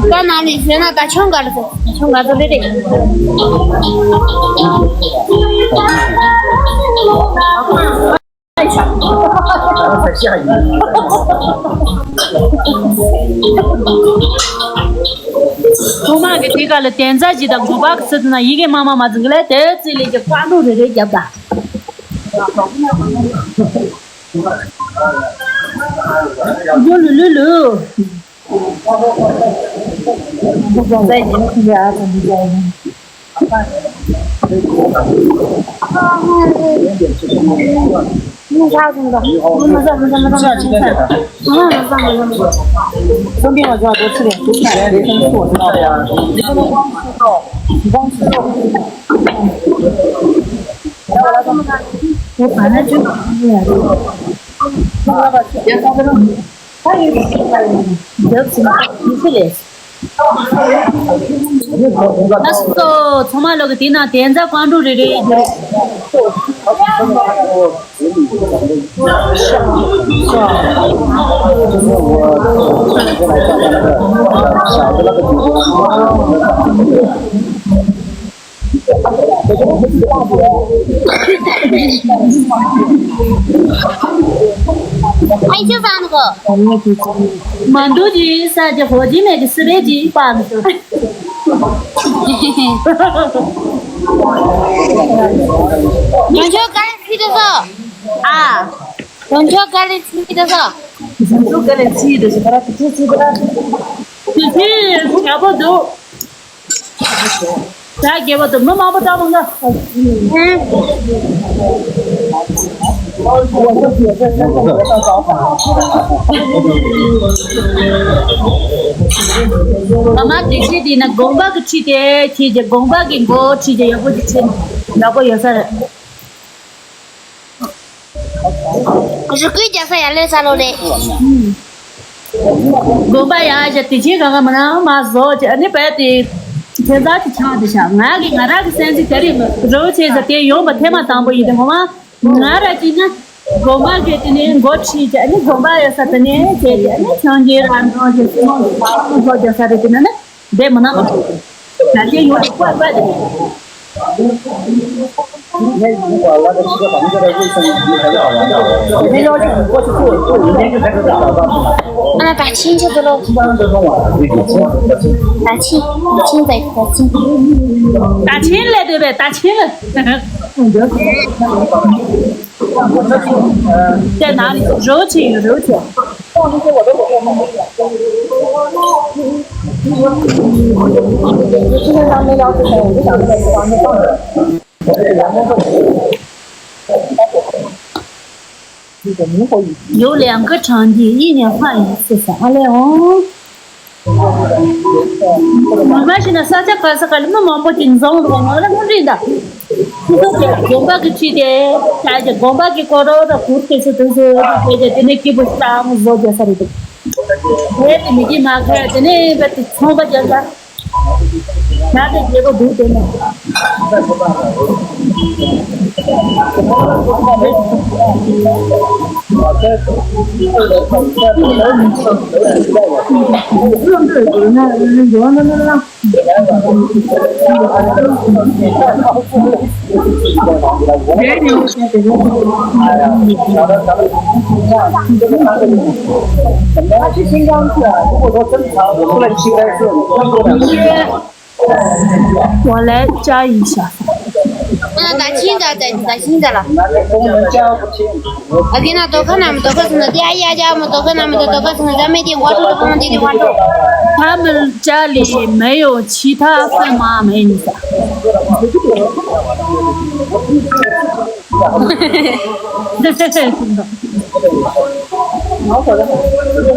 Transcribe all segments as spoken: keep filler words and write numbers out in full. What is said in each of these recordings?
ད་ནང་ལ་བཟོས་ན་ད་ཆང་ག་རེ་བཟོ། ད་ཆང་ག་ཚོད་རེད་རེད། ཐོག་མ་གི་དེ་ག་ལ་དན་རྩྭ་ཞིག་དང་སྒོ་པག་གི་ཚུལ་དུ་ན་ཡི་གེ་མ་མ་མ་འཛིན་གི་ལས་དེ་རྩིས་ལས་ཀྱི་བཀའ་འགྲོ་རེ་རེ་རྒྱབ་ད། ལུ་ལུ་ལུ་ལུ། ལགས་སོ། ཚང་མ་ལོག་གི་དེ་ན་དན་རྩྭ་བཀའ་འགྲོ་རེ་རེ་རྒྱུ་རེད། ཨ་ཅོ་ཟ་ནི་གོ། མ་འདུག་ཅི་ས་ཅི་ཧོ་ཅི་མེད་ཀྱི་སི་རེ་ཅི་པ་མི་ཤོ། དོན་ཆོ་ག་རེ་ཚིག་དེ་སོ། ཨ། དོན་ཆོ་ག་རེ་ཚིག་དེ་སོ། དོན་ཆོ་ག་རེ་ཚིག་དེ་སོ་ད་ར་དེ་ཚིག་དེ་ར། དེ་ཚིག་ཡག་པོ་འདུག་ད་རྒྱལ་བ་དང་མི་མང་པོ་བཏང་མ་ང་། ཨ་མ་དེ་ཚེ་དེ་ན་དགོན་པ་གི་ཁྲིད་དེ་ཁྱེད་ཀྱི་དགོན་པ་གི་མགོ་ཁྲིད་ཀྱི་ཡག་པོ་ཅིག་ཆེ་ཡག་པོ་ཡོད་ས་རེད། རི་ཀུའི་རྒྱལ་ས་ཡར་ལས་ས་ལོ་རེད། དགོན་པ་ཡར་བཞག་དེ་ཕྱིར་གང་ག་མ་ན་མ་བཟོ་བྱས་ཨ་ནི་བས་དེ་དེ་ཚ་དེ་ཆགས་དེ་ཆགས་ང་གི་ང་རང་གི་སེམས་ཚིག་དེ་རེད་མོད་རོ་བྱས་ཟེར་དེ་ཡོང་པ་ཐེངས་མ་དང་པོ་ཡིན་དེ་ངོ་མ་ང་ར་ཅིག་ན་དགོན་པ་གི་དེ་ནས་འགོ་ཁྲིད་བྱས་ཨ་ནི་དགོན་པ་ཡོད་ས་དེ་ནས་བྱས་ཏེ་ཨ་ནི་ཆང་གི་རང་འགྲོ་བྱས་སྲིན་མོ་གི་ཁ་ལག་བཟོ་རྒྱག་ས་རེད་དེ་ན་ནི། འདས་མ་ན་པ། ད་ལྟའི་ཡོང་དུ་བཀོད་པ་དེ། ཨ་ན་ད་ཕྱིན་ཆད་དུ་ལོ། ད་ཕྱིན་ད་ཕྱིན་ད་ཕྱིན། ད་ཕྱིན་ལས་འདོད་པས་ད་ཕྱིན་ལ། དེ་ན་རི་བོ་ཆེ་ཡོད་རི་བོ་ཆེ། ཡོ་ལེ་ཨང་ཀི་ཁྲང་གི་ཡིན་ནས་ཧ་ཡིན་སི་ས་ཨ་ལེ་ཨོ། མ་ཤི་ན་ས་ཆ་ག་ས་ག་ལ་མི་མང་པོ་ཅིག་འཛོམས་འདུག་ང་ལ་མི་འདྲི་འདའ། ཁྱི་ཚོ་དེ་དགོན་པ་གི་ཁྲིད་དེ་ད་ཅི་དགོན་པ་གི་སྐོར་རོ་ར་གུར་དེ་ཚོ་དུ་ཚོ་དེ་ཅི་དེ་ནས་སྐྱིད་པོ་ཞིག་བཏང་བཟོ་རྒྱག་ས་རེད་འདུག་དེ་དེ་མི་གི་མ་ཁ་དེ་ནས་བ་དེ་ཚོང་པ་རྒྱག་ས། ང་དང་རྒྱལ་པོ་འདུག་དེ་ནས། ཝ་ལེ་ཅ་ཡི་ཤ། ཨ་ད་ཕྱིན་ད་ད་ད་ཕྱིན་ད་ལ། ཨ་གི་ན་དོ་ཁ་ན་མི་དོ་ཁ་སུ་ན་དེ་ཨ་ཡ་ཡ་མི་དོ་ཁ་ན་མི་དོ་དོ་ཁ་སུ་ན་ད་མེ་དེ་ཝ་ཏོ་དོ་ཁ་ན་དེ་དེ་ཝ་ཏོ། ད་མི་ཅ་ལི་མེ་ཡོ་ཆི་ཐ་ཧྥེ་མ་མེ་ནི་ས།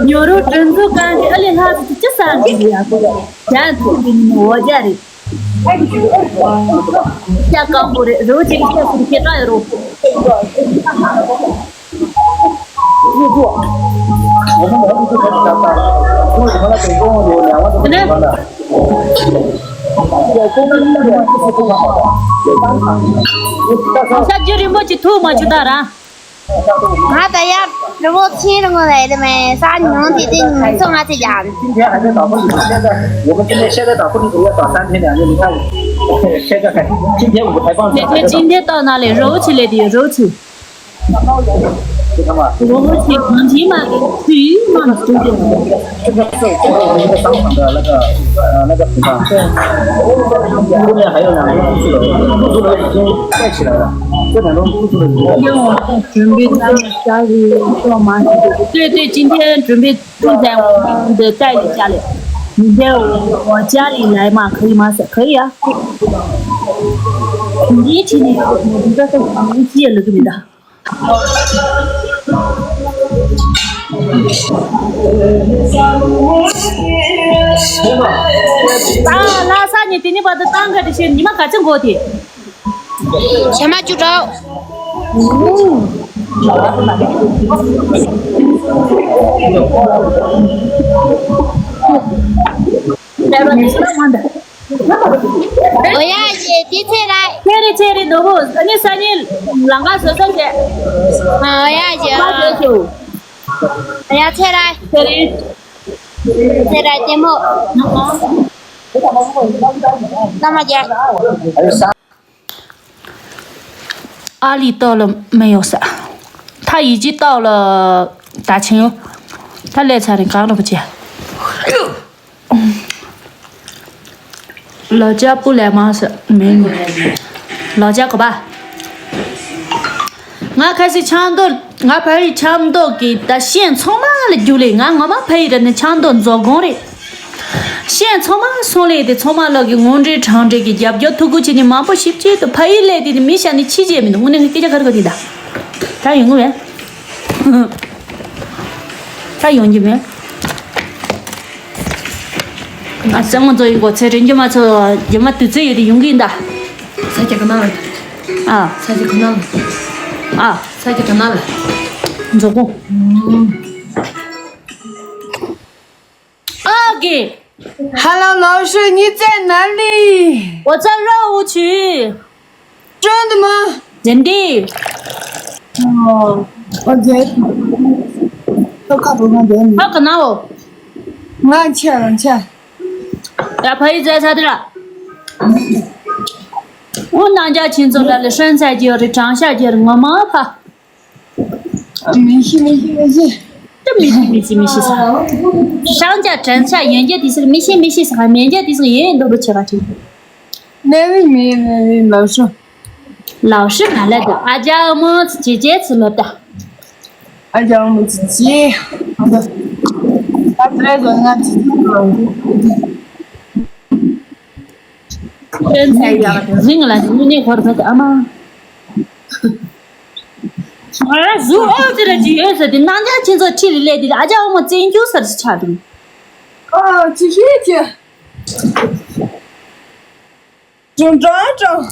ཉོ་རུ་དྲིན་གཟོ་གང་གི་ཨ་ལི་ལྷ་ཚོ་ཅི་ས་གི་ཡ་གོ། ཡ་ཐུག་གི་ནི་འོ་ཇ་རེད། ཤ་སྐམ་པོ་རེད། རོ་གཅིག་ཤ་ཟུར་ཁྱེད་གྲག་ཡོད་རོ། དེ་ནས། ཤ་རྒྱུ་རིན་པོ་ཆེ་ཐུག་མ་བྱུང་ད་ར། ང་ད་ཡར་རི་བོ་ཆེན་རི་ངོ་ལ་ཡོད་མེད་ས་ཉུང་དེ་དེ་ཉུང་ཚོ་ང་ཚོ་ཡང་། 今天还在打不离手，现在我们今天现在打不离手要打三天两夜，你看，现在还今天我们还放 དེ་དེ་今天到哪里 རི་བོ་ཆེ་ལས་དེ་རི་བོ་ཆེ། 我们去旁听嘛，去嘛，对不对？这个是我们一个商场的那个呃那个什么，后面还有两个住宿的，住宿的已经盖起来了，这两栋住宿的已经盖起来了。要准备他们家里干嘛？对对，今天准备住在我们的代理家里，明天我我家里来嘛，可以吗？可以啊。你一起那个，我们这个房间了，对不对？ ད་ལྷ་ས་ནས་དེ་ནས་བར་དུ་ཏང་ག་དེ་བྱས་ཉི་མ་ག་ཚོད་འགོར་ཏེ། ཞག་མ་བཅུ་དྲུག་འོ་ཡ་ཞེས་དེ་ཚེ་ར། ཚེ་རེ་ཚེ་རེ་ནོ་བོ་ཨ་ནི་ས་ཉིན་ལང་ཀ་བཟོ་ས་བྱས། ཨ་འོ་ཡ་ཞེས་ཨ། ཨ་ཡ་ཚེ་ར། ཚེ་རེ། ཚེ་ར་ལྟད་མོ། བླ་མ་རྒྱལ། 阿里到了没有噻？他已经到了大庆。他来查的刚了不见。老家不来吗？是没有。老家可吧？ང་ཁ་སི་ཆང་མདོག་ང་ཕ་ཡི་ཆང་མདོག་གི་ད་ཤེས་ཚང་མ་ལ་རྒྱུག་ལེ། ང་ངོ་མ་ཕ་ཡི་ར་ནི་ཆང་མདོག་མཛོ་སྒང་རེད། ཤེས་ཚང་མ་སོང་ལེ་དེ་ཚང་མ་ལ་གི་ངོ་འདྲེ་གྲངས་འདྲེ་གི་རྒྱབ་སྐྱོར་ཐུགས་ཁུར་བྱེད་ནི་མང་པོ་ཞིབ་ཅིག་ཏུ་ཕ་ཡི་ལེ་དེ་ནི་མི་ཤ་ནི་ཕྱི་རྗེས་མི་འདུག་དངོས་གནས་ངའི་སྐད་ཆ་ཁ་རི་ཁ་དེ་ད་ད་ཡོང་གི་མེད། ད་ཡོང་གི་མེད། ང་སེམས་ངོ་ཚོ་ཡི་གོ་ཚེ་རིང་རྒྱུ་མ་ཚོ་རྒྱུ་མ་དུས་ཚོད་ཡོད་དེ་ཡོང་གི་ཡིན་ད། ས་ཆ་ག་ན། ཨ། ས་ཆ་ག་ན། ཨ། ས་ཆ་ག་ན་ལ། མཛོ་སྒང་། ཨ་གི། Hello 老师，你在哪里？我在热湖区。真的吗？真的。哦，我在。都看不看见你。他可能哦。俺去了，俺去。ཡ་ཕ་ཡི་རྫས་ཚ་དེ་ར། འོ་ནང་རྒྱ་ཁྱིམ་ཚང་ལ་ལས་ཧྲན་ཚ་རྒྱུ་རེད། དྲང་ཤ་རྒྱུ་རེད། ངོ་མ་ཕ། མི་ཤི་མི་ཤི་མི་ཤི། ད་མི་ཤི་མི་ཤི་མི་ཤི་ས། ཧྲང་ཅ་དྲན་ཆ་ཡན་རྒྱ་དེ་སར་མི་ཤི་མི་ཤི་ས་མེན་རྒྱ་དེ་སར་ཡན་འདུག་པ་ཆེ་ག་ཅིག་ནས་མི་མི་མི་ལགས་སོ། 老师 མ་ལབ་ད། ཨ་ཅག་མོ་ཙི་ཅེ་ཙི་ལབ་ད། ཨ་ཅག་མོ་ཙི་ཅེ། ད་ད་ད་ང་ཙི་ཙི་ལབ། ཁྱོད་ཚེ་ཡག་དང་རིང་ལ་དངོས་གནས་ཁོར་ཕེབས་ཨ་མ། ང་རང་གཟུགས་ཨོ་ཙི་ར་ཅིག་ཡོད་ཟེར་དེ་ནང་ཆ་ཁྱེད་ཚོ་ཁྲིད་ལས་དེ་ཨ་ཅག་ཨོ་མ་བཙན་རྒྱུ་སར་ཆགས་འདུག་ཨ་ཅི་ཤེས་ཀྱི། ཀྲང་ཀྲང་ཀྲང་།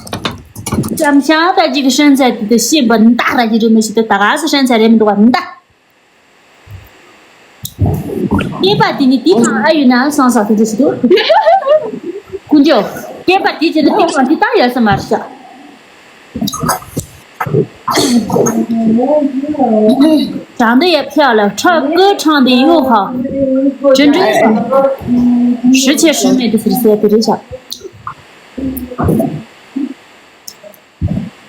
ཅམ་ཤང་ད་ཅིག་ཧྲན་ཚ་དེ་དེ་ཤེས་པ་འདའ་ར་ཅིག་རེད་མི་ཤེས་དེ་ད་ག་སེ་ཧྲན་ཚ་རེད་མི་འདུག་བ་འདའ། སྐྱེས་པ་དེ་ནི་དེ་གང་ཨ་ཡོད་ན་སང་ས་དེ་དེ་ཞིག་འདུག་ཀུན་སྐྱོ། སྐྱེས་པ་དེ་ཅི་ནི་དེ་གང་དེ་ལྟ་ཡོད་ས་མ་རེད་ཤག长得也漂亮，唱歌唱的又好，真真是，实且实美的粉丝也非常。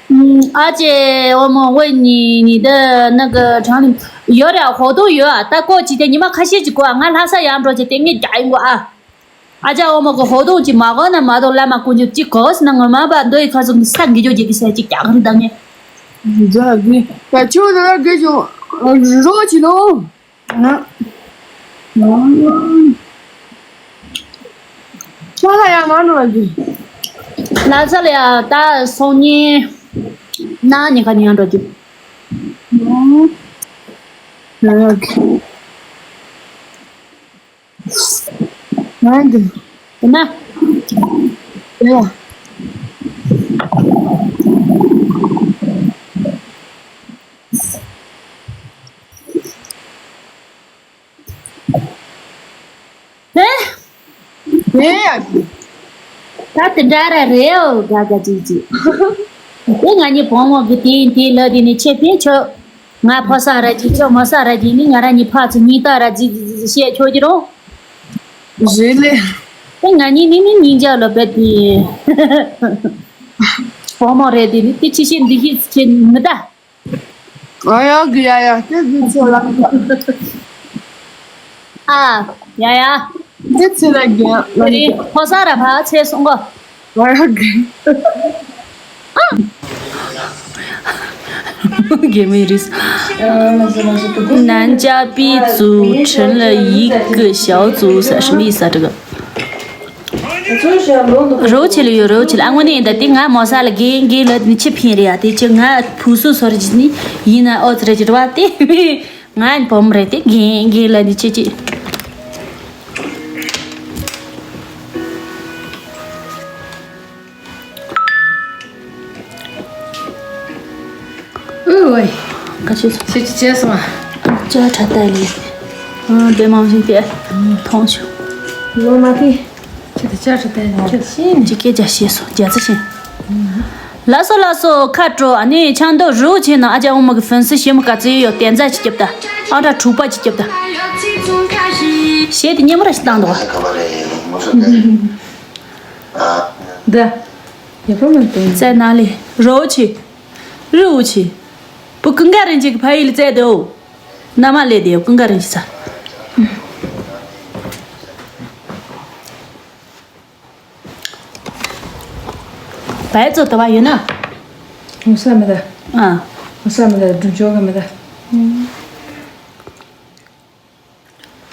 嗯，而且我们为你你的那个长领有点活动有啊，但过几天你们开心就过啊，俺拉萨羊卓就点给加一个啊。 ཨ་ཅག་འོ་མ་གི་ཧོ་དོང་གཅིག་མ་གོ་ན་མ་གཏོགས་བླ་མ་དཀོན་མཆོག་གཅིག་གོ་ཟེར་ན་ངོ་མ་པ་མདོ་ཡི་ཁ་ཚུགས་ས་འགི་ཇོ་རྒྱལ་གི་ས་གཅིག་ཀྱག་རི་དང་ངས། ཇ་གི་ད་ཆུ་ད་གི་ཇོ་རོ་ཆི་ལོ། ང་ང་ང་ཡང་མ་འགྲོ་གི། ལ་ས་ལ་ཡ་ད་སོང་ཉིན་ན་ཉི་ཁ་ཉི་ཡང་འགྲོ་གི། ང་ང་གི། ང་འདི། ཡིན་ན། ཡ། ཧེ། ཡིན་ཡ། ད་ ད་དེ་འདྲ་ར་རེད་ཨོ། དགའ་དགའ་ཅིག་ཅིག་དེ་ང་གཉིས་བུ་མོ་གི་དེ་ཡིན་དེ་ལ་དེ་ནི་ཆེ་ཕན་ཆོག་ང་ཕོ་གསར་ར་ཅིག་ཁྱོད་མོ་གསར་ར་ཅིག་ནི་ང་ར་གཉིས་ཕར་ཚུར་སྙིང་སྟོབས་ར་ཅིག་ཅིག་ཅིག་བཤད་ཆོག་གི་རོ། རེད་ལེ། ཨེ་ང་གཉིས་ནི་ནི་སྙིང་རྗེ་ལོ་བེད་དེ། བུ་མོ་རེད་དེ་ནི་དེ་ཅི་ཤེས་འདི་ཤེས་ཅི་མི་ལྟ། ཨ་ཡ་གི་ཡ་ཡ་དེ་གི་ཚོ་ལ། ཨ་ཡ་ཡ། དེ་ཚེ་ལ་རྒན་ལ་ནི། ཕོ་གསར་ར་ཕར་ཚེ་སོང་གོ། 我要给。 给妹子。南加 B 组成了一个小组，什么意思啊？这个。རོ་ཆེ་ལ་ཡོད་རོ་ཆེ་ལ་ཨ་ངོ་ནས་ཡིན་ད་དེ་ང་མོ་ས་ལ་རྒན་རྒན་ལ་ནི་ཆེ་ཕན་རེད་ཡ་དེ་ཆེ་ང་བུ་སུ་སོ་ར་ཅི་ནི་ཡིན་ན་ཨོ་ཙི་ར་ཅི་ར་བ་དེ། ང་བུ་མོ་རེད་དེ་རྒན་རྒན་ལ་འདི་ཅི་ཅི། ཨུ་ཝེ། ག་ཅི་སོང་། ཁྱེད་ཀྱི་བྱས་སོང་ཨ། ཅ་ཁྲ་ཏ་ལི། ཨ་བེ་མང་ཞིག་དེ། མཐོང་ཆུ། ལོ་མ་དེ། ཁྱེད་དེ་ཅ་ཁྲ་ཏ་ལི་ཁྱེད་ཤེས་ནས། ཅི་སྐད་ཆ་བཤད་སོང་རྒྱ་ཚ་ཤེས། ལགས་སོ་ལགས་སོ་ཁ་དྲོ། ཨ་ནི་ཆང་དོ་རུ་ཆེ་ན་ཨ་ཅག་འོ་མ་གི་ཧྥན་སི་ཞེ་མ་ག་ཚོད་ཡོད་བསྟན་རྩ་ཅིག་རྒྱབ་ད། ཨ་ད་དྲུག་པ་ཅིག་རྒྱབ་ད། གཞས་དེ་སྙན་མོ་ར་ཞིག་བཏང་འདུག་བ། འདི། ཡག་པོ་མི་འདུག་བཙལ་ན་ལེ། རོ་ཆེ། རུ་ཆེ། བུ་ཀུན་དགའ་རིན་ཆེན་གི་ཕ་ཡུལ་ལ་བཙལ་དེ་འོ། མནའ་མ་ལས་དེ་ཀུན་དགའ་རིན་ཆེན་ཚ། བའི་ཚོ་དུ་བ་ཡོད་ན། ངོ་ས་མི་ད། ཨ། ངོ་ས་མི་ད་སྒྲུབ་ཆོག་གི་མི་ད།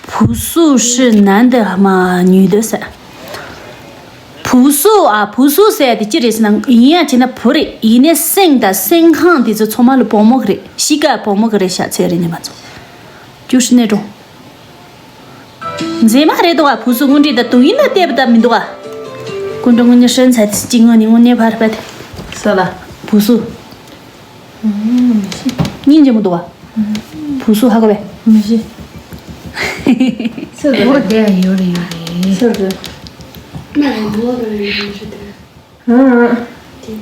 朴素是男的吗？女的噻。朴素啊，朴素ཟེར་དེ་ཅི་རེད་ཟེར་ན་ཡིན་ཡང་བྱས་ན་བུ་རེད། ཡིན་ནའི་སེང་དང་སེང་ཁང་དེ་ཚོ་ཚང་མ་ལ་བུ་མོ་གི་རེད། གཤིས་ཀ་བུ་མོ་གི་རེད་ཤག་ཚེ་རིང་ནི་མ་ཚོ། 就是那种། མཛེས་མ་རེད་འདུག་ཨ། 朴素དངོས་འབྲེལ་དང་དུང་ཡིན་ན་བལྟས་པ་ལྟ་མི་འདུག་ཨ། སྐུ་མགྲོན་དངོས་གཉེར་ཧྲན་ཚ་དེ་གཅིག་ངོ་ནི་དངོས་གནས་ཕར་ཕར་དེ། ས་ལ། 朴素། སྙིང་རྗེ་མོ་འདུག་ཨ། 朴素 ཧ་གོ་བས། མི་ཤེས། ཚེ་འདི། འོ་དེ་ཡོད་རེད་ཡོད་རེད། ཚེ་འདི།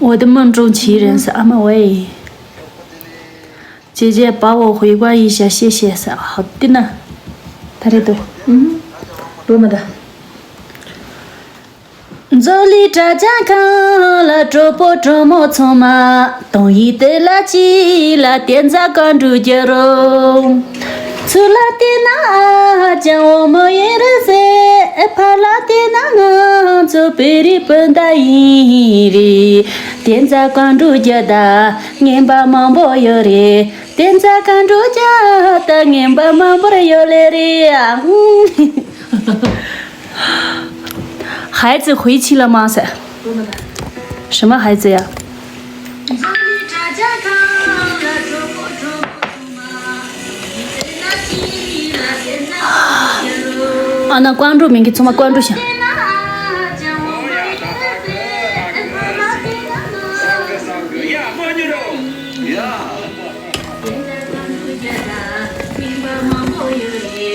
འོ་དེ་མོན་ཀྲུང་ཆི་རེད་ས་ཨ་མ་ཝེ། 姐姐把我回关一下，谢谢。好的呢。ད་རེད་དོ། ཨུམ། བུ་མ་ད། མཛོ་ལི་དྲ་ཇ་ཁང་ལ་གྲོགས་པོ་གྲོགས་མོ་ཚང་མ། དང་ཡིག་དེ་ལ་ཅི་ལ་བསྟན་རྩ་བཀའ་འགྲུལ་རྒྱུ་རུ། ཚུར་ལ་བལྟས་ན་ཨ་ཅག་འོ་མོ་ཡིན་རེད་ཟེར། ཕར་ལ་བལྟས་ན་ང་ཚོ་བོད་རིགས་སྤུན་ཟླ་ཡིན་རེད། བསྟན་རྩ་བཀའ་འགྲུལ་རྒྱུ་ད་ངན་པ་མང་པོ་ཡོད་རེད། བསྟན་རྩ་བཀའ་འགྲུལ་རྒྱུ་ད་ངན་པ་མང་པོར་ཡོད་ལེ་རེད་ཨང་། 孩子回去了吗？什么孩子呀？ ཨ་ན་ཀོང་ཀྲུག་མིན་གི་ཚང་མ་ཀོང་ཀྲུག་ཤང་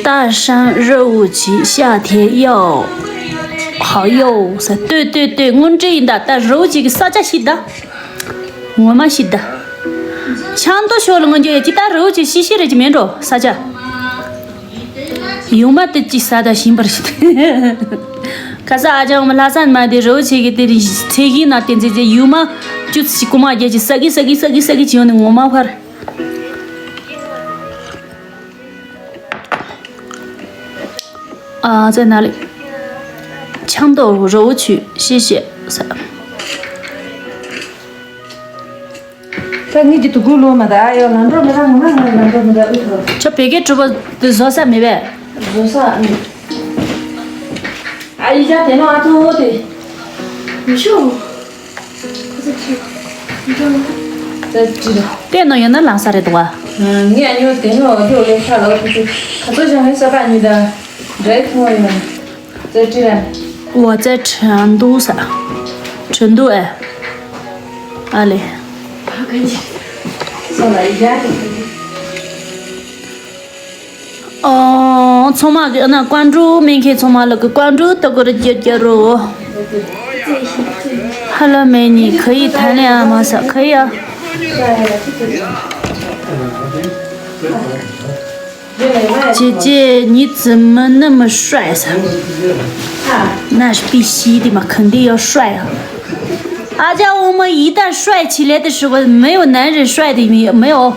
大山热物起，夏天要好哟。对对对，དངོས་འབྲེལ་ཡིན་ད། ད་རི་བོ་ཆེ་གི་ས་ཆ་ཤི་ད། ངོ་མ་ཤི་ད། ཆང་ཏོ་ཤོར་ལ་ངོ་འགྱོ་ཡ་ཅི་ད་རི་བོ་ཆེ་ཤི་ཤི་རེ་ཅི་མེད་འགྲོ་ས་ཆ། ཡུང་མ་དེ་ཅི་ས་ད་ཤིན་པར་ཤི་ད། ཁ་ས་ཨ་ཅང་མ་ལྷ་ས་མ་དེ་རི་བོ་ཆེ་གི་དེ་རི་ཚེ་གི་ན་དེ་མཛེས་མཛེས་ཡུང་མ་ཅུ་ཚི་ཀུ་མ་རྒྱ་ཅི་ས་གི་ས་གི་ས་གི་ས་གི་ཅི་ཡོང་ནི་ངོ་མ་ཕར། ཨ་ཙེ་ན་ལི། ཆང་ཏོ་རི་བོ་ཆེ་ཤི་ཤི་ས། ད་ངེད་ཀྱི་དུ་གུ་ལོ་མ་ད་ཡོ་ལམ་འགྲོ་མི་ད་ངོ་མ་ངོ་ལམ་འགྲོ་མི་ད་ཨུ་ཐོ། ཁྱོད་བོད་སྐད་གྲུབ་པ་དེ་བཟོ་ས་མེད་པས། བཟོ་ས་ཨ་ནི། ཨ་ཡི་ཅག་དེ་ནོ་ཨ་ཐོ་དེ། མི་ཤོ། ཁོ་ཚོ་ཁྱི། མི་ཤོ། ད་ཅི་རེད། དེ་ནོ་ཡོད་ན་ལང་ས་རེད་དོ། ངས་ཨ་ཉོ་དེ་ཉོ་འོ་ཇོ་ལེ་ཤ་ལ་ཁོ་ཚོ་ཁ་ཚོ་ཞང་ངའི་ས་པ་ཉི་ད། འདྲེ་ཐོང་ཡོད། 在这儿。我在成都噻，成都哎，阿里。ཨོ། ཚང་མ་གི་ཨ་ན་ཀོང་ཀྲུག་མེད་མཁན་ཚང་མ་ལ་གི་ཀོང་ཀྲུག་ལྟ་གི་རེད་རྒྱ་རྒྱ་རོ། ཧ་ལ་མེ་ནི་ཁ་ཡི་ཐ་ལེ་ཨ་མ་ས་ཁ་ཡ། 姐姐，你怎么那么帅噻？那是必须的嘛，肯定要帅啊！阿家我们一旦帅起来的时候，没有男人帅的没有。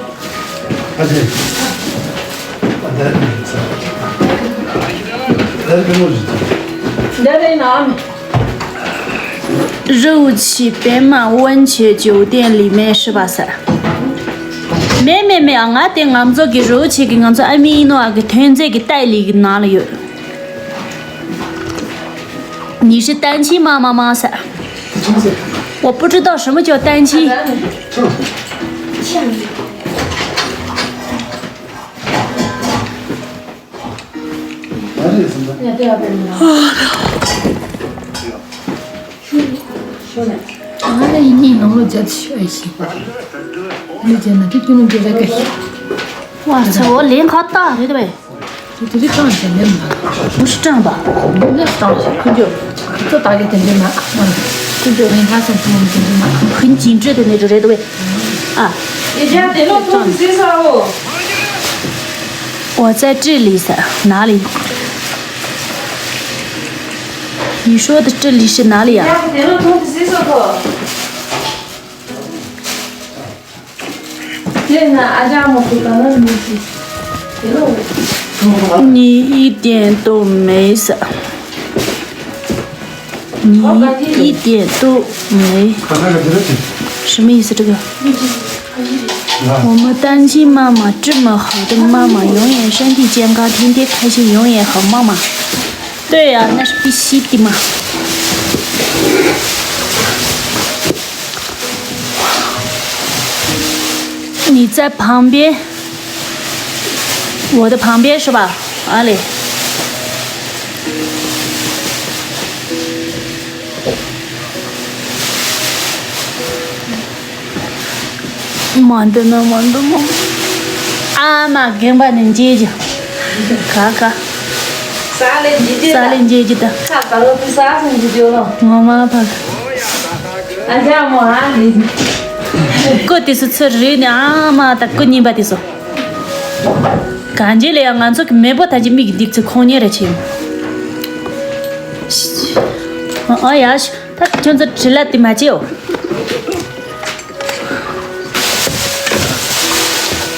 热气北满温泉酒店里面是吧？ ཟེར། མེད་མེད་མེད། ང་དེ་ང་ཚོ་གི་རོ་ཆེ་གི་ང་ཚོ་ཨ་མི་ཨིན་ནོ་ཨ་གི་ཐོན་རྫས་ཀྱི་ཏའི་ལི་གི་ནང་ལ་ཡོད། 你是单亲妈妈吗？ ཟེར། 我不知道什么叫单亲。 ང་ལ་ཡིན་ཉིན་ནང་ལོ་བརྒྱད་ཅུ་ཨེ་ཤི། ལུས་ཅན་ན་དུས་ཀྱི་ནང་གི་རེ་ག་ཤི། ཝ་ཚ་བོ་ལེན་ཁ་ཏ་རེད་པས། དེ་དེ་རིགས་གྲངས་ཤིག་ལེན་མ། 不是这样吧？ ལེན་གྲངས་ཤིག་ཁུ་འཇོ། ཁུ་ཏག་གི་དེ་འདྲ་མ། ཁུ་འཇོ་ལེན་ཁ་སང་ཁུ་འཇོ་མ། 很紧致的那种 རེད་པས། ཨ། 我在这里噻，哪里？你说的这里是哪里呀？ 你一点都没啥。 你一点都没。什么意思？这个？我们单亲妈妈这么好的妈妈，永远身体健康，天天开心，永远好妈妈。对呀，那是必须的嘛。 你在旁边，我的旁边是吧？啊嘞。 མ་འདི་ན་མ་འདི་མོ། ཨ་མ་རྒན་པ་ནི་འཇེ་ཇི། ག་ག་ས་ལེ་འཇེ་ཇི་ད། ས་ལེ་འཇེ་ཇི་ད། ཁ་ག་ལོ་ཏི་ས་སུ་འཇེ་ཇི་ལོ། ངོ་མ་ཕ་ག་ཨ་ཅག་མོ་ཨ་ལེ། ཀུ་ཏི་སུ་ཚུར་རེད་ནི་ཨ་མ་ད་ཀུ་གཉིས་པ་ཏི་སུ། གང་ཅི་ལེ་ཡ་ང་ཚོ་གི་མེས་པོ་ད་ཅི་མིག་གི་འདིག་ཚེ་ཁོང་ཉེ་ར་ཆེ། ཨ་ཡ་ཤ། ད་ཁྱོད་ཚོ་བྲེལ་ལ་དེ་མ་བྱེའོ།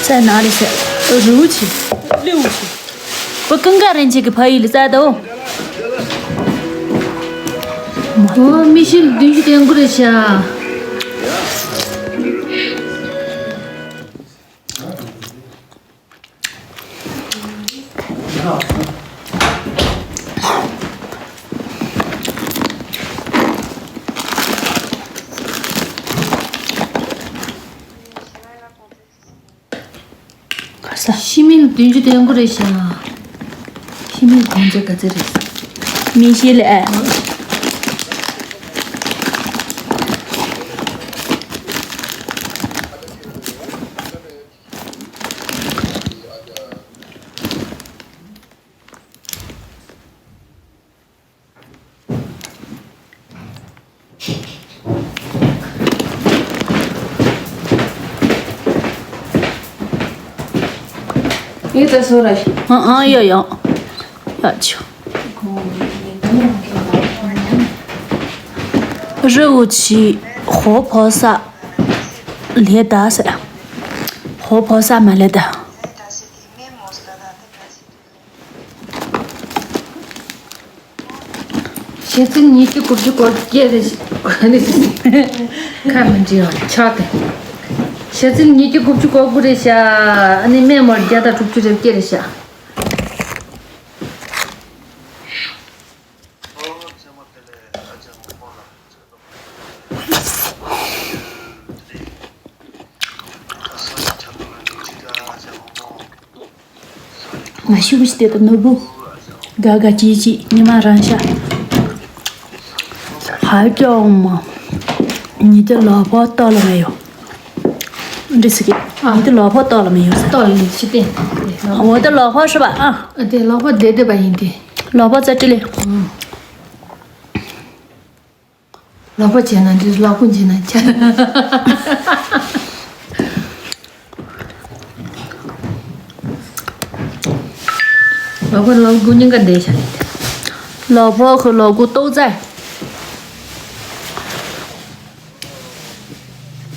ཙ་ན་རེ་ཟེར། རུ་ཆེ། ལེའུ་ཆེ། བུ་ཀུན་དགའ་རིན་ཆེན་གྱི་ཕ་ཡུལ་ལ་ཙ་དོ། ཨོ་མི་ཤིལ་བདུན་ཅུ་དོན་དགུ་རེད་ཤག་ཤི་མིན་བདུན་ཅུ་དོན་དགུ་རེད་ཤག་ཤི་མིན་གོང་ཚད་ག་ཚད་རེད། མི་ཤི་ལ་ཨ། ཡིག་ཚང་སོ་ར་ཤི། ཨ་ཨ་ཡ་ཡ། ཡ་ཆུ། རི་བོ་ཆེ། ཧོ་ཕོ་ས། ལེ་ད་ས། ཧོ་ཕོ་ས་མ་ལེ་ད། ཞེ་ཚིལ་ཉིས་བརྒྱ་དགུ་བཅུ་གོ་བརྒྱད་རེད། ཁ་མི་འབྲི་བ་ཆགས་ཏེ། ཞེ་ཚིལ་ཉིས་བརྒྱ་དགུ་བཅུ་གོ་དགུ་རེད་ཤག་ཨ་ནི་སྨན་མོར་བརྒྱ་དང་དྲུག་ཅུ་རེ་བརྒྱད་རེད་ཤག་ང་ཤི་བུ་ཞིག་དེ་དང་ནོར་བུ། དགའ་དགའ་སྐྱིད་སྐྱིད་ཉི་མ་རང་ཤ། ཧ་ཅང་མ། ཉི་དེ་ལོ་ཕོ་ཏོ་ལ་མེ་ཡོ། འདྲི་སི་ཀི། ཨ། ཉི་དེ་ལོ་ཕོ་ཏོ་ལ་མེ་ཡོ། ཏོ་ལ་ཤི་ཏེ། འོ་དེ་ལོ་ཕོ་ཧྲི་བ་ཨ། ཨ་དེ་ལོ་ཕོ་དེ་དེ་བ་ཡིན་ཏེ། ལོ་ཕོ་ཙ་ཏི་ལེ། ཨ། ལག་པ་བྱས་ན་འདི་ལག་པ་བྱས་ན་ཆ། ལག་པ་ལག་པ་གཉིས་ཀ་འདས་ཤག་ལག་པ་ཁོ་ལག་པ་ཏོག་ཙམ།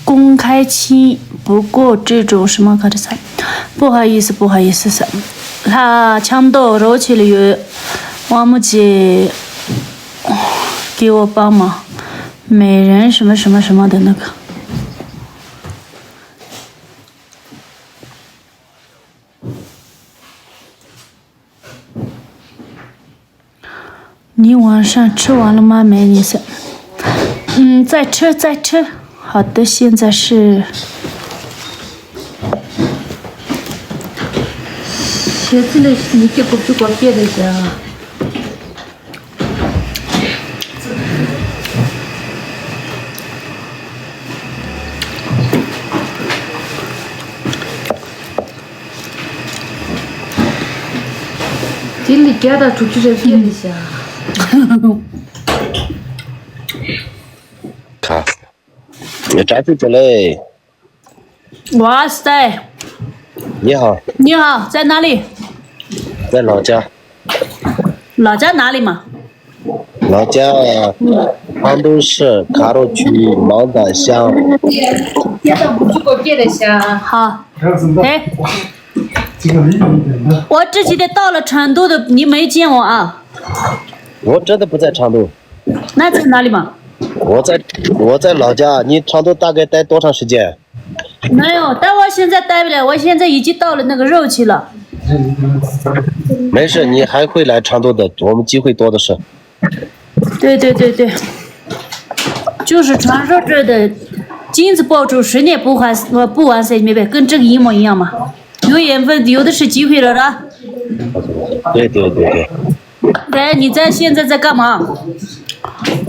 公开期不过这种什么卡子噻，不好意思，不好意思噻。他抢到肉去了有，我们去给我帮忙，每人什么什么什么的那个。 你晚上吃完了吗？美女是，嗯，在吃，在吃。好的，现在是。现在你给我给我别的家。 དེ་ལས་བརྒྱ་དང་དྲུག་ཅུ་རེ་བརྒྱད་རེད་ཤག་ཁ། ངའི་དྲ་ཚིགས་དེ་ལས། 哇塞！你好。你好，在哪里？在老家。老家哪里嘛？老家昌都市卡洛区芒砟乡。好。哎，我这几天到了成都的，你没见我啊？我真的不在成都。那在哪里嘛？我在我在老家，你成都大概待多长时间？没有，但我现在待不了，我现在已经到了那个肉区了。没事，你还会来成都的，我们机会多的是。对对对对，就是传说中的金子爆出十年不还呃不完赛，明白？跟这个一模一样嘛。有缘分，有的是机会了，是吧？对对对对。 哎，你在现在在干嘛？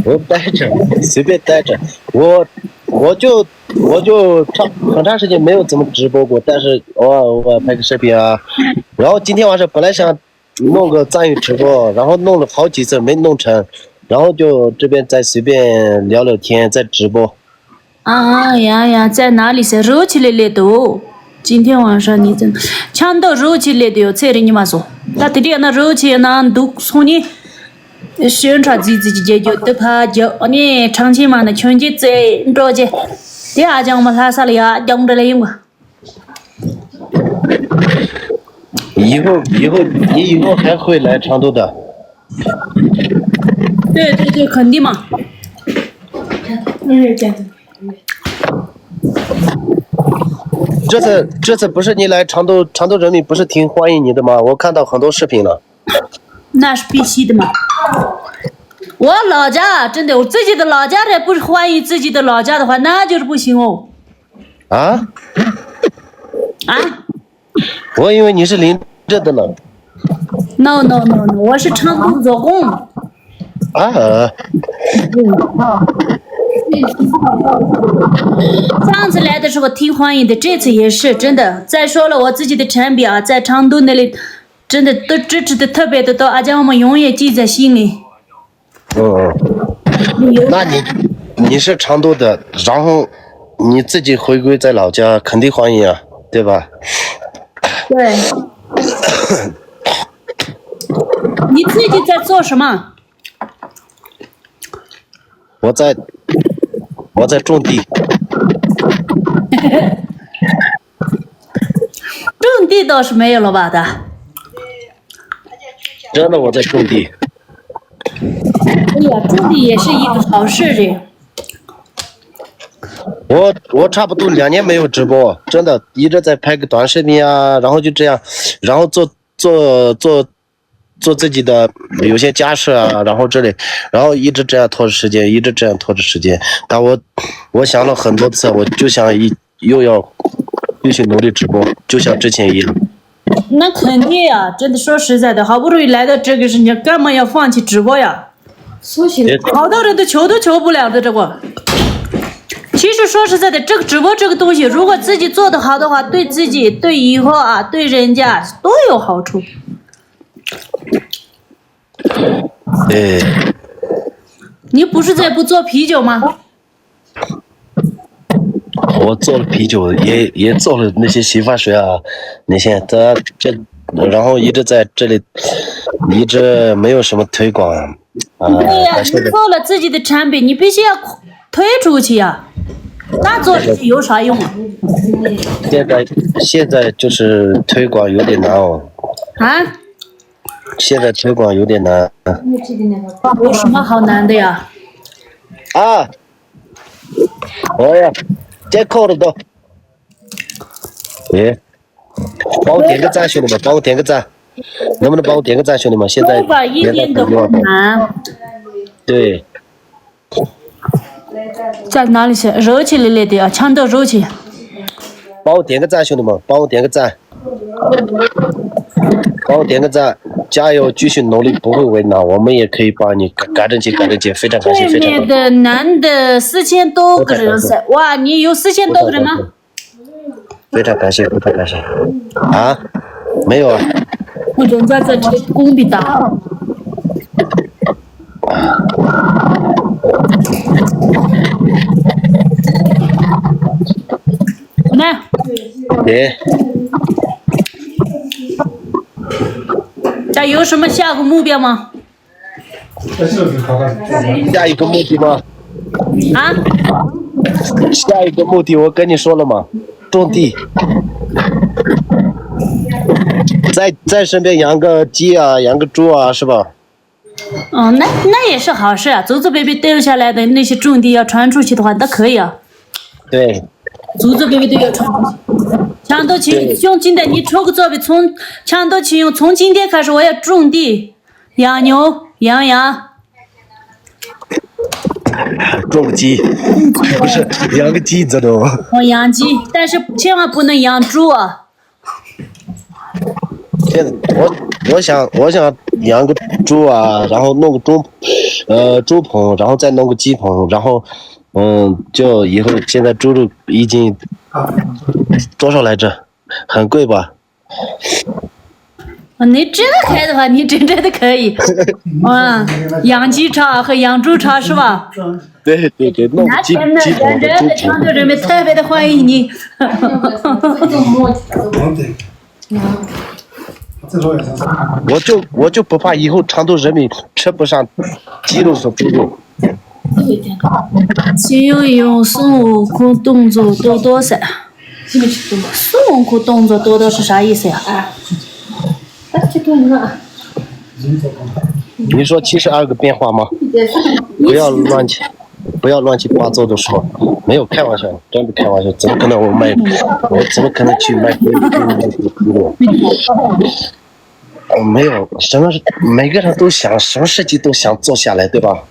我待着，随便待着。我我就我就长很长时间没有怎么直播过，但是偶尔偶尔拍个视频啊。然后今天晚上本来想弄个藏语直播，然后弄了好几次没弄成，然后就这边再随便聊聊天，再直播。 ཨ་ཡ་ཡ། 在哪里噻། རི་བོ་ཆེ་ལ་སླེབས་འདུག今天晚上你在 ཆང་འདོགས་རི་བོ་ཆེ་སླེབས་འདུག་ཡོད། ཚེ་རིང་ཉི་མ་སོང་། ད་དེ་དུས་ཡང་ན་རི་བོ་ཆེ་ཡང་ན་འདུག་སོང་ནི། ཞོན་ཁྲ་རྫིག་རྫིག་གི་རྒྱབ་རྒྱབ་དེ་ཕར་རྒྱབ། ཨ་ནི་གྲངས་ཆེན་མ་ན་ཁྱོད་ཀྱི་རྩེ་འགྲོ་རྗེས། དེ་ཨ་ཅང་མ་ལྷ་ས་ལ་ཡ་རྒྱང་འདྲ་ལ་ཡིན་པ།以后以后你以后还会来成都的。对对对，肯定嘛。这次这次不是你来成都，成都人民不是挺欢迎你的吗？我看到很多视频了。那是必须的嘛。我老家真的，我自己的老家人不欢迎自己的老家的话，那就是不行哦。啊？啊？我以为你是临淄的呢。No no no no，我是成都做工。啊？上次来的时候挺欢迎的，这次也是真的。再说了，我自己的产品啊，在成都那里真的都支持的特别的多，而且我们永远记在心里。嗯，那你你是成都的，然后你自己回归在老家，肯定欢迎啊，对吧？对。你最近在做什么？我在我在种地。种地倒是没有了吧？的。真的，我在种地。哎呀，种地也是一个好事情。我我差不多两年没有直播，真的一直在拍个短视频啊，然后就这样，然后做做做做自己的有些家事啊，然后这里，然后一直这样拖着时间，一直这样拖着时间。但我我想了很多次，我就想一又要继续努力直播，就像之前一样。那肯定呀，真的说实在的，好不容易来到这个事情，干嘛要放弃直播呀？好多人都求都求不了的这个。其实说实在的，这个直播这个东西，如果自己做得好的话，对自己、对以后啊、对人家都有好处。 哎，你不是在不做啤酒吗？我做了啤酒，也也做了那些洗发水啊，那些，他这，然后一直在这里，一直没有什么推广啊。对呀，他现在你做了自己的产品，你必须要推出去呀。那做出去有啥用啊？现在现在就是推广有点难哦，啊？现在推广有点难。有什么好难的呀？啊，我呀，这扣了都。哎，帮我点个赞，兄弟们，帮我点个赞，能不能帮我点个赞，兄弟们？现在推广一点都不难。对，在哪里写？热起来了的啊，抢到热起。帮我点个赞，兄弟们，帮我点个赞，帮我点个赞，加油，继续努力，不会为难，我们也可以帮你，嘎嘎正气，嘎正气，非常感谢，非常感谢。对面的男的四千多个人噻，哇，你有四千多个人吗？非常感谢，非常感谢。啊，没有啊。我人家在这里工笔打。来，哎，咱有什么下个目标吗？下一个目的吗？啊？下一个目的我跟你说了嘛，种地。在在身边养个鸡啊，养个猪啊，是吧？嗯，那那也是好事啊。祖祖辈辈留下来的那些种地要传出去的话，那可以啊。对，祖祖辈辈都要传出去。抢到去，兄弟，你出个作品，从抢到去用，从今天开始我要种地、养牛、养羊。种个鸡，不是养个鸡这种。我养鸡，但是千万不能养猪啊。现在我我想我想养个猪啊，然后弄个猪，呃，猪棚，然后再弄个鸡棚，然后嗯，就以后现在猪肉已经多少来着？很贵吧？你这个开的话，你真真的可以。啊，养鸡场和养猪场是吧？对对对，弄个鸡那真的，鸡棚真真的，和猪棚。长春人民特别的欢迎你。我就我就不怕以后成都人民吃不上鸡肉和猪肉。请用孙悟空动作多多噻。孙悟空动作多多是啥意思呀？你说七十二个变化吗？不要乱七不要乱七八糟的说，没有开玩笑，真的开玩笑，怎么可能我卖？我怎么可能去卖？没有，什么每个人都想什么事情都想做下来，对吧？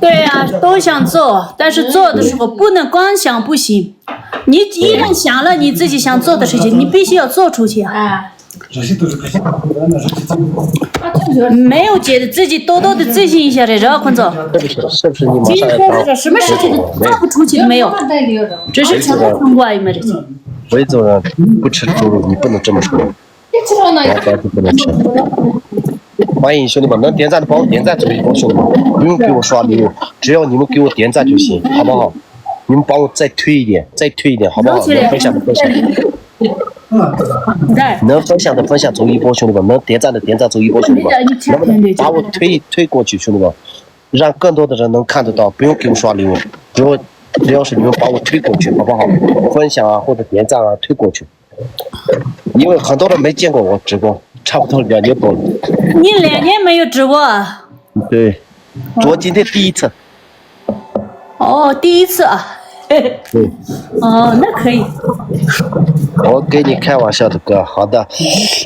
对呀、都想做，但是做的时候不能光想不行。你一旦想了你自己想做的事情，你必须要做出去啊。没有觉得自己多多的自信一下，这这样工作。是不是？是不是你马今天上要当开始什么事情都做不出去的没有，只是成功过而已嘛，这些。维族人不吃猪肉，你不能这么说。我还是不能吃。欢迎兄弟们，能点赞的帮我点赞走一波，兄弟们，不用给我刷礼物，只要你们给我点赞就行，好不好？你们帮我再推一点，再推一点，好不好？能分享的分享，你在能分享的分享走一波，兄弟们，能点赞的点赞走一波，兄弟们，能不能把我推推过去，兄弟们，让更多的人能看得到，不用给我刷礼物，只要只要是你们把我推过去，好不好？分享啊，或者点赞啊，推过去。因为很多人没见过我直播，差不多两年多了。你两年没有直播啊？对，我今天第一次。哦，第一次啊。对，哦，那可以。我跟你开玩笑的哥，好的。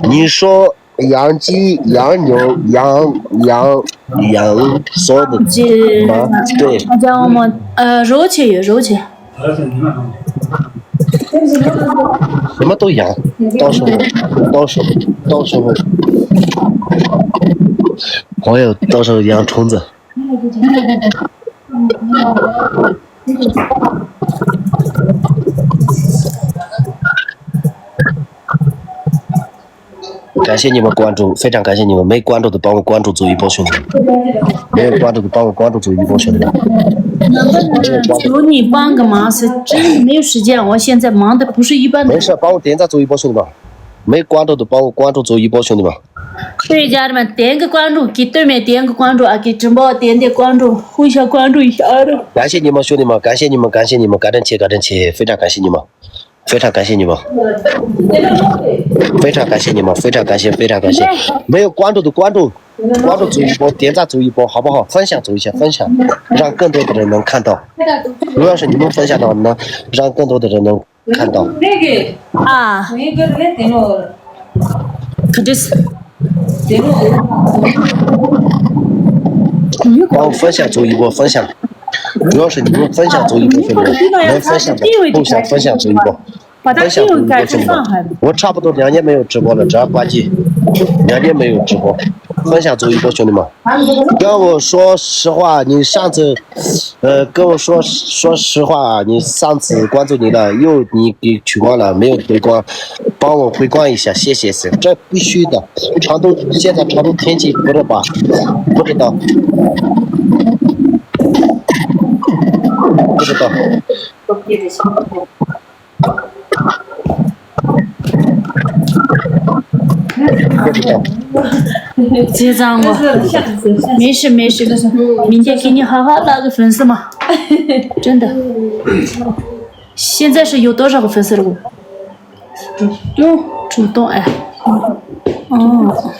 你说养鸡、养牛、养养养所有的这吗？对，大家我们呃，肉切有肉切。什么都养，到时候到时候到时候，我也到时候养虫子。感谢你们关注，非常感谢你们。没关注的帮我关注，做一波兄弟。没有关注的帮我关注，做一波兄弟。没有关注。求你帮个忙，是真的没有时间，我现在忙的不是一般的。没事，帮我点赞，做一波兄弟吧。没关注的帮我关注，做一波兄弟吧。对家人们点个关注，给对面点个关注啊，给直播点点关注，互相关注一下啊。感谢你们，兄弟们，感谢你们，感谢你们，感恩切，感恩切，非常感谢你们。非常感谢你们，非常感谢你们，非常感谢，非常感谢。没有关注的关注，关注走一波，点赞走一波，好不好？分享走一下，分享，让更多的人能看到。主要是你们分享到，能让更多的人能看到。啊，可这是。帮我分享走一波，分享。主要是你们分享走一波，兄弟们，能分享的，共享分享走一波。 把它定位改成上海的。我差不多两年没有直播了，只要关机，两年没有直播，分享走一波，兄弟们。跟我说实话，你上次，呃，跟我说说实话，你上次关注你了，又你给取关了，没有回光，帮我回光一下，谢谢，是这必须的。成都现在成都天气不热吧？不知道，不知道。 这张我没事没事，明天给你好好拉个粉丝嘛，真的。现在是有多少个粉丝了？主动，主动哎，哦。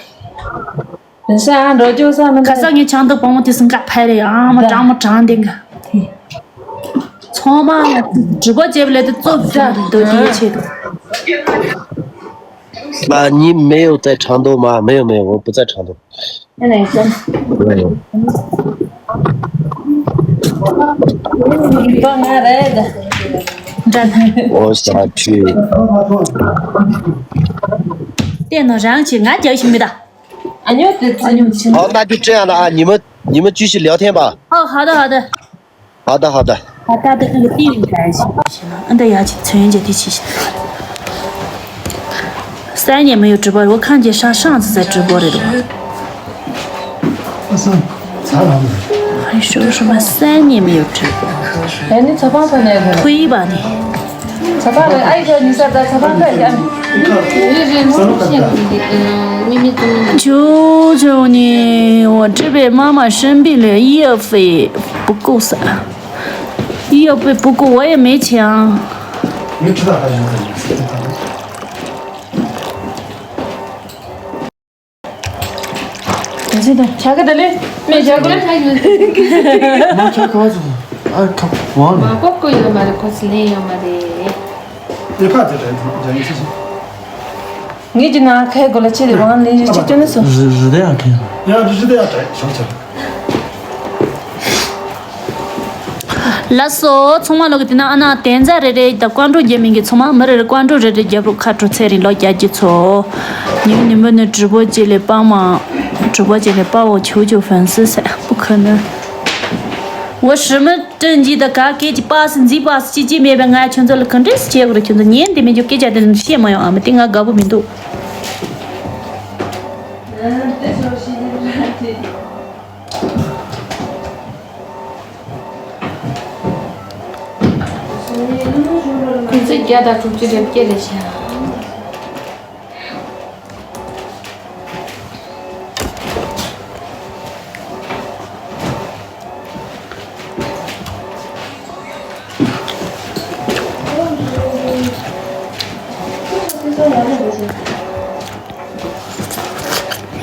རིན་ཤ་འགྲོ་རྒྱུ་ས་མི་ཁ་ས་ངའི་ཆང་འདུག་བུ་མོ་དེ་སུ་འགའ་ཕ་རེད། ཨ་མ་གྲང་མོ་གྲང་དེ་འགའ། ཚང་མ་ལ་སྒྲུབ་པ་བྱེད་པ་ལས་དེ་ཙོག་ཙོག་འདུག་དེའི་ཆེད་དུ། 啊，你没有在成都吗？没有没有，我不在成都。没有。 我想去。 电脑燃起，俺叫醒没的。 好，那就这样了啊，你们你们继续聊天吧。哦，好的，好的。好的，好的。把他的那个地理改一下就行了，嗯，对，要去陈云姐提起。三年没有直播，我看见上上次在直播里的吧。还说什么三年没有直播，哎，你吃饭饭了？亏吧你。 求求你，我这边妈妈生病了，医药费不够噻，医药费不够，我也没钱啊。 ཇ་གི་ད་ལེ། མེ་ཇ་གི་ལེ། མ་ཆ་ཁ་ཚོ། ཨ་ཁ་ཝང་ལེ། མ་ཀོ་ཀོ་ཡོད་མ་རེད། ཁོ་ཚོ་ལེན་ཡོད་མ་རེད། དེ་ཁ་དེ་རེད་ཇ་ཡིན་ཚེ་ཚེ། ངེད་ཀྱི་ནང་ཁའི་སྒོ་ལ་ཆེ་དེ་ཝང་ལེན་ཡོད་ཆེ་ཅོ་ནི་སོ། རི་རི་དེ་ཡང་ཁེ། ཡང་རི་རི་དེ་ཡང་དྲན་ཤོག་ཆེ། ལགས་སོ། ཚང་མ་ལོག་གི་དེ་ན་ཨ་ན་དན་རྩ་རེ་རེ་དང་ཀོན་ཀྲོ་རྒྱབ་མིན་གི་ཚང་མ་མི་རེ་རེ་ཀོན་ཀྲོ་རེ་རེ་རྒྱབ་རོགས། ཁ་ཁྲོ་ཚེ་རིང་ལོ་རྒྱ་རྒྱུ་ཚོ། ཉིན་ཉིན་པོ་ནི་直播间里帮忙，直播间里帮我求求粉丝噻，不可能。我什么正经的，嘎给几巴士，几巴士，几几没被俺全做了，跟这是结果了，全做年底没就给家的人谢没有啊？没听俺搞不明白。 ཁོང་ཚོས་བརྒྱ་དང་དྲུག་ཅུ་རེ་བརྒྱད་རེ་བྱས།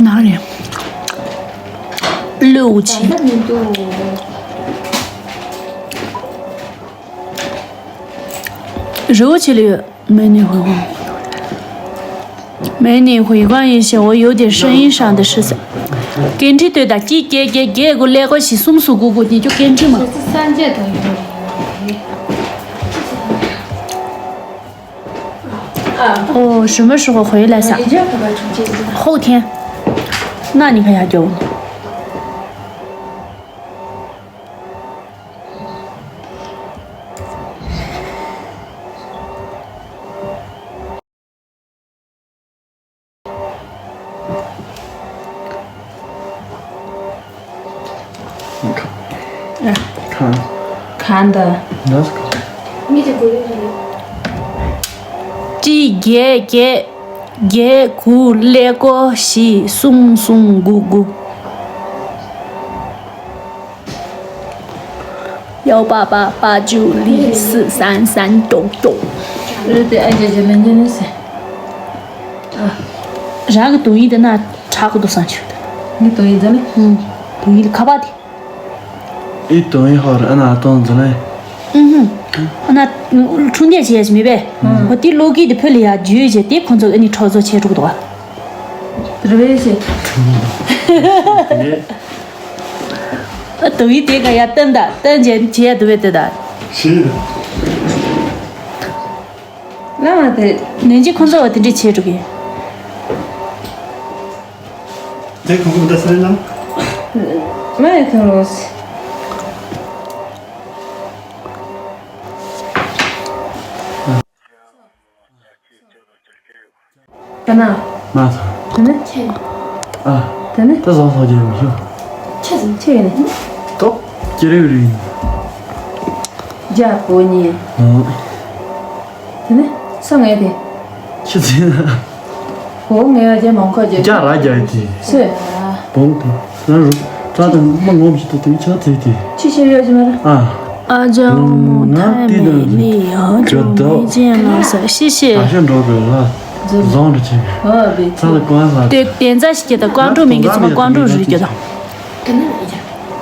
ན་རེ། བློ་ཆེ། རི་བོ་ཆེ་ལ་ཡོད། 美女回光。美女回光一下，我有点声音上的事情。 ཀེན་ཁྲི་ལྟོས་དང་གཅིག་བརྒྱད་བརྒྱད་བརྒྱད་དགུ་ཀླད་ཀོར་བཞི་གསུམ་སུ་དགུ་དགུ་དེ་ཅུ་ཀེན་ཁྲི་མ། སངས་རྒྱས་དང་ཡོད་རེད། ཨོ། 什么时候回来噻？后天。那你看下就。 ཨ་ གང་འདི། གཅིག་བརྒྱད་བརྒྱད་བརྒྱད་དགུ་ཀླད་ཀོར་བཞི་གསུམ་གསུམ་དགུ་དགུ། 幺八八八九零四三三九九。 རེད་དེ། ཨ་ཅེ་ཅེ་ལན་ཅེ་ནི་སེ། རང་གི་དོན་ཡིག་དེ་ན་དྲག་གི་འདུག་བསམ་བྱུང་། ངའི་དོན་ཡིག་དེ་ནི། ཨུམ། དོན་ཡིག་ཁ་པར་དེ། ཨེ་དོན་ཡིག་ཧོར་ཨ་ན་གཏོང་འཛིན་ལེ། ཨུམ་ཧུམ། ཨ་ན་འཕྲོད་བསྟེན་བྱེད་ཡ་ཞིག་མེད་པས། ཨུམ། ཧོ་དེ་ལོ་གི་དེ་ཕུ་ལ་ཡ་བརྗོད་བྱས་དེ་ཁོ་ཚོ་ཨ་ནི་འཕྲོག་བཅོམ་བྱས་འགྲོ་གི་འདུག་བ། དེ་རེད་ཤེ། ཨ་དོན་ཡིག་དེ་ག་ཡ་བསྟན་ད་བསྟན་བྱས་བྱས་ཡ་འདུག་བས་དེ་ད། ཤེས། ལ་མ་དེ། ནན་ཅི་ཁོ་ཚོ་བ་དེ་འདྲས་བྱས་འགྲོ་གི། དེ་གང་གི་མི་ད་སེ་རེད་ལ། མ་ཡི་ཁང་རོ་སི། ད་ན། མ་ཐོ། དེ་ནི། ཨ། དེ་ནི། ད་བཟང་ཐོག་རྒྱལ་མི་ཤོག་ཆེ་ཟིན་ཆེ་ཡིན། ཏོ། ཀྱི་རེ་རེ་ཡིན། རྒྱ་པོ་ཉེ། ཨོ། དེ་ནི། ས་ངའི་དེ། ཆི་ཟིན། ཧོ་ངའི་རྒྱ་མང་ཁ་རྒྱ། རྒྱ་ར་རྒྱ་ཡི་དེ། སེ། བོང་དེ། ང་རུ། ཙ་དང་མ་ངོམ་ཞིག་ཏུ་དེ་ཆ་ཚེ་དེ། ཆི་ཆི་ཡོད་ཅི་མ་ར། ཨ། ཨ་ཅག་མོ་ཐའི་མེ་ལི་ཨ་ཅག་མེ་ཅན་ལ་ས་ཤི་ཤི། ད་ཤོད་འགྲོ་དགོས་ལ། བཟང་རུ་ཆེ། ཨ་བེ་ཚ་ལ་ཀོན་ལ། དེ་དེ་ཚ་ཞིག་གི་ད་ཀོན་ཀྲོ་མིན་གི་ཚ་མ་ཀོན་ཀྲོ་རུ་གི་ད།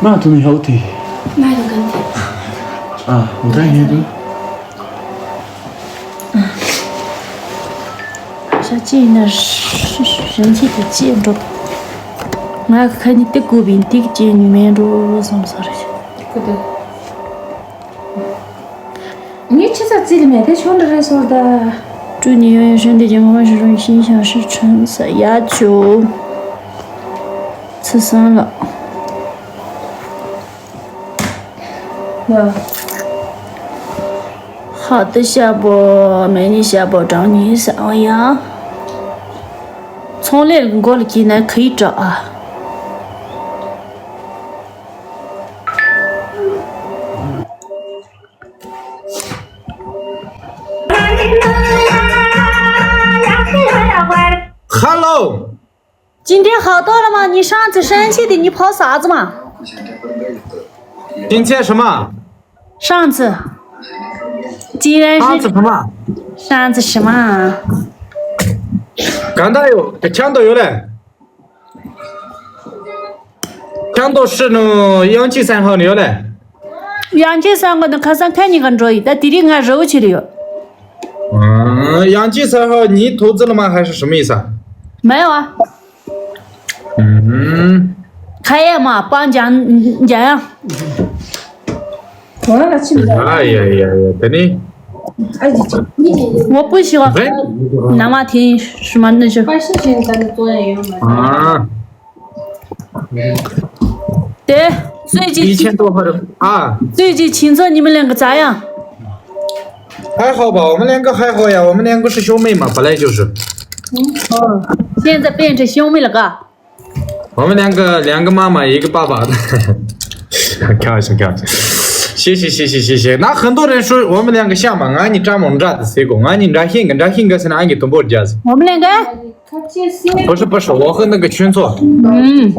མ་ཐུ་ནི་ཧོ་དེ། ཨ་འོ་ད་ངེས་དུ། ཤ་ཅི་ཡིན་ན་རིན་ཆེན་དེ་ཅི་འགྲོ། ང་ཁ་ཉི་དེ་བཀོད་པའི་འདིག་ཅི་ཉི་མེད་འགྲོ་བསམ་ས་རེད། ཁུ་དེ། ངས་ཆི་ས་རྩིས་ལ་མེད་དེ་ཆུང་འདྲ་རེད་སོང་ད། 祝你永远顺利，健康万事如意，心想事成，小丫球。吃生了。 好的下播，美丽下播，找你啥呀？ ཚོང་ལས་མགོ་ལ་སྐྱེས་ན་ཁི་ཡིས་སྐྲག་ཨ། Hello。 今天好多了吗？你上次生气的，你跑啥子嘛？ 今天什么？上次。竟然是上次什么？ 上次什么啊？ གང་ལྟར་ཡོད། ཁྱང་ཏོ་ཡོད་ལེ། ཁྱང་ཏོ་ཧྲི་ནུ་ཡང་ཅི་སན་ཧོ་ནི་ཡོད་ལེ། 杨建三个的看上看你个droid，但弟弟俺肉去了哟。 ཡང་ཅི་སན་ཧོ་ནི་投资了吗？还是什么意思啊？ 没有啊。 ཨུམ། 开业嘛，帮讲讲呀。 ང་ལ་ཕྱིན་པ། ཡ་ཡ་ཡ་ཡ། དེ་ནི། 我不喜欢喝南瓜甜什么那些。 ཨ། དེ་最近一千多块的啊。 最近请坐你们两个咋样？ 还好吧，我们两个还好呀，我们两个是兄妹嘛，本来就是。 现在变成兄妹了嘎。 我们两个，两个妈妈，一个爸爸。开玩笑，开玩笑。谢谢，谢谢，谢谢。那很多人说我们两个像嘛，俺你丈母娘的谁讲，俺你你这性格，这性格是哪个都不加子。 我们两个。 不是，不是，我和那个群错。 ཨུམ།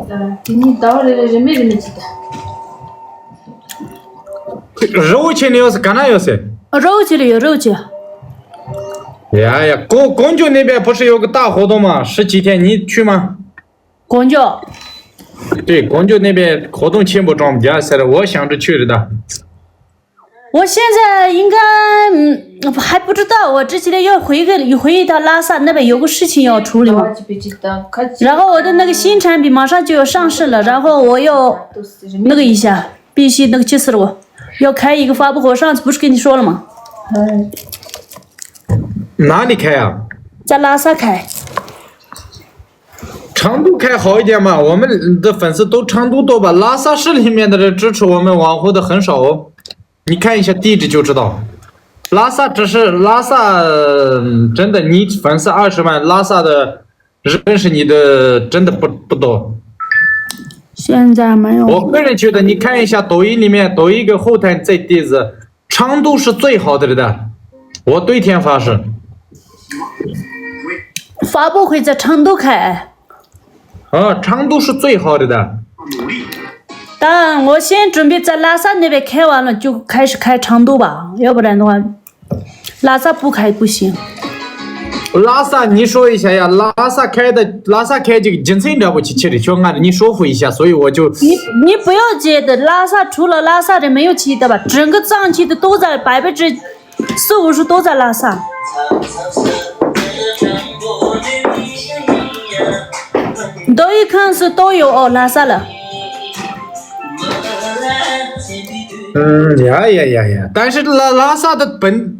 肉去你有是干那有是？ 肉去了有肉去。 呀呀，公公主那边不是有个大活动吗？十几天你去吗？ 广州。 对，公主那边活动钱不中，加起来我想着去了的。 我现在应该，嗯，还不知道，我这几天要回个，回一趟拉萨，那边有个事情要处理嘛。 然后我的那个新产品马上就要上市了，然后我要那个一下，必须那个去死了，我要开一个发布会，我上次不是跟你说了吗？ 哪里开啊？ 在拉萨开。 成都开好一点嘛，我们的粉丝都成都多吧？拉萨市里面的人支持我们网红的很少哦，你看一下地址就知道。拉萨只是拉萨，嗯，真的，你粉丝二十万，拉萨的认识你的真的不不多。现在没有。我个人觉得，你看一下抖音里面，抖音个后台这地址，昌都是最好的了的。我对天发誓。发布会在成都开。啊，昌都是最好的的。但我先准备在拉萨那边开完了，就开始开成都吧，要不然的话，拉萨不开不行。拉萨，你说一下呀，拉萨开的拉萨开这个金城这不去去的，就俺你说服一下，所以我就你你不要觉得拉萨除了拉萨人没有去的吧，整个藏区的都在百分之四五十都在拉萨。抖音看是都有哦，拉萨了。嗯呀呀呀呀，但是拉拉萨的本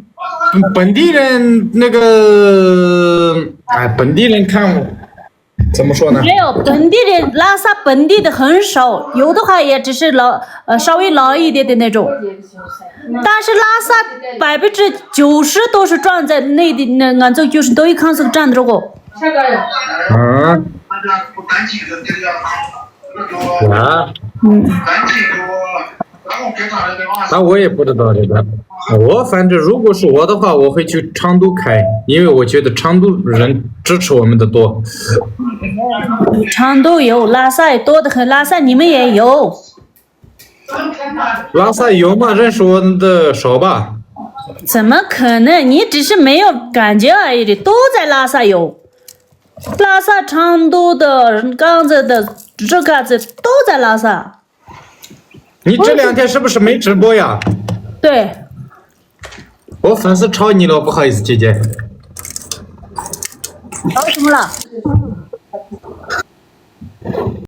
本地人那个，哎，本地人看我怎么说呢？没有本地人，拉萨本地的很少，有的话也只是老呃稍微老一点的那种。但是拉萨百分之九十都是站在内地，那俺这就是抖音看是站的这个。嗯，啊，嗯，那我也不知道这个。我反正如果是我的话，我会去昌都开，因为我觉得昌都人支持我们的多。成都有，拉萨也多得很，拉萨你们也有。拉萨有吗？认识我的少吧？怎么可能？你只是没有感觉而已，都在拉萨有。拉萨、成都的、刚子的、这嘎子都在拉萨。你这两天是不是没直播呀？对，我粉丝超你了，不好意思，姐姐。搞什么了？